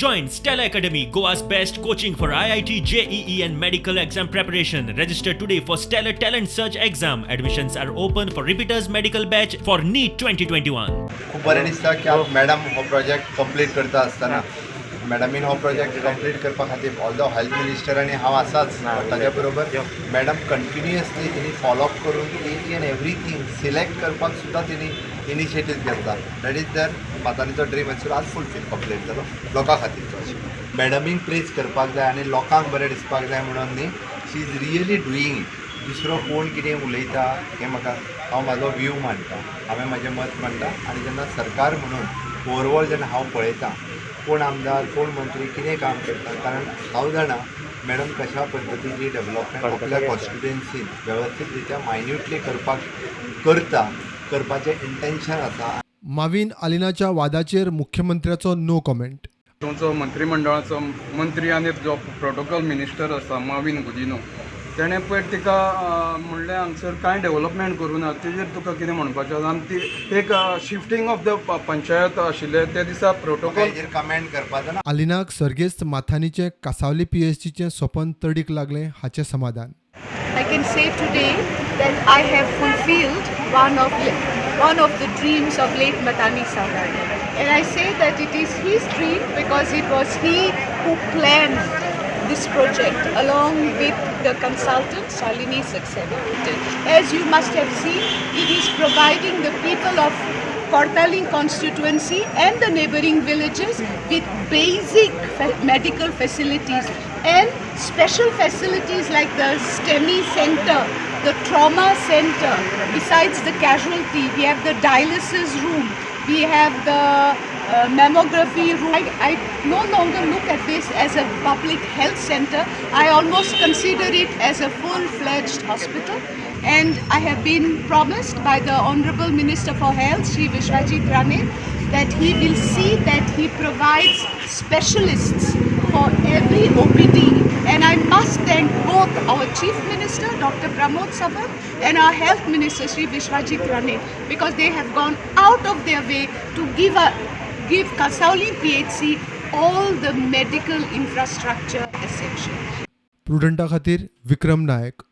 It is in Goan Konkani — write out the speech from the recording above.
Join Stellar Academy, Goa's best coaching for IIT, JEE, and medical exam preparation. Register today for Stellar Talent Search exam. Admissions are open for repeaters medical batch for NEET 2021. खूब बरें दिसता की हांव मॅडम हो प्रोजेक्ट कंप्लीट करता आसतना, मॅडमीन हो प्रोजेक्ट कंप्लीट करपा खातीर, ऑल्दो हेल्थ मिनिस्टर आनी हांव आसाच, ताज्या बरोबर मॅडम कंटिन्युअसली तेणी फॉलोअप करून इच एंड एवरीथींग सिलेक्ट करपाक सुद्दां तेणी इनिशिएटीव घेतला. That is there मातानीचो ड्रीम आशिल्लो, आज फुलफील कंप्लीट जालो लोकां खातीरचो. अशें मॅडमीक प्रेज करपाक जाय आनी लोकांक बरें दिसपाक जाय म्हणून न्ही, she is really doing it. दुसरो कोण कितें उलयता हें म्हाका, हांव म्हाजो व्यू मांडटा, हांवें म्हाजें मत मांडटा. आनी जेन्ना सरकार म्हणून ओवरऑल जेन्ना हांव पळयतां कोण आमदार, कोण मंत्री कितें काम करता, कारण हांव जाणा मॅडम कशा पद्दतीची डेवलपमेंट आपल्या कॉन्स्टिट्युएन्सीन वेवस्थीत रित्या मायन्युटली करपाक करता, करपाचें इंटेन्शन आसा. माविन आलिनाच्या वादाचेर मुख्यमंत्र्याचो नो कॉमेंट. तुमचो मंत्रिमंडळाचो मंत्री आनी जो प्रोटोकॉल मिनिस्टर आसा माविन गुदिन्हो, तेणें पयर तिका म्हणलें हांगसर कांय डेवलपमेंट करूं ना, तेजेर तुका कितें म्हणपाचें आसा? आनी ती एक शिफ्टींग ऑफ the panchayat आशिल्लें त्या दिसा प्रोटोकॉल हेजेर कमेंट करपाचो ना. आलिनाक सर्गेस्त माथानीचें कासावली पीएचसीचें सपन तडीक लागलें हाचें समाधान. I can say today that I have fulfilled one of the dreams of late Matani Saldanha. And I say that it is his dream because it was he who planned this project along with the consultant Shalini Saxena. As you must have seen, it is providing the people of Cortalim constituency and the neighboring villages with basic medical facilities and special facilities like the STEMI center, the trauma center. Besides the casualty, we have the dialysis room, we have the mammography room. I no longer look at this as a public health center. I almost consider it as a full-fledged hospital. And I have been promised by the Honorable Minister for Health, Shri Vishwajit Rane, that he will see that he provides specialists for every OPD. And I must thank both our Chief Minister, Dr. Pramod Sawant, and our Health Minister, Shri Vishwajit Rane, because they have gone out of their way to give Cansaulim PHC all the medical infrastructure essential. प्रुडंटा खातीर विक्रम नायक.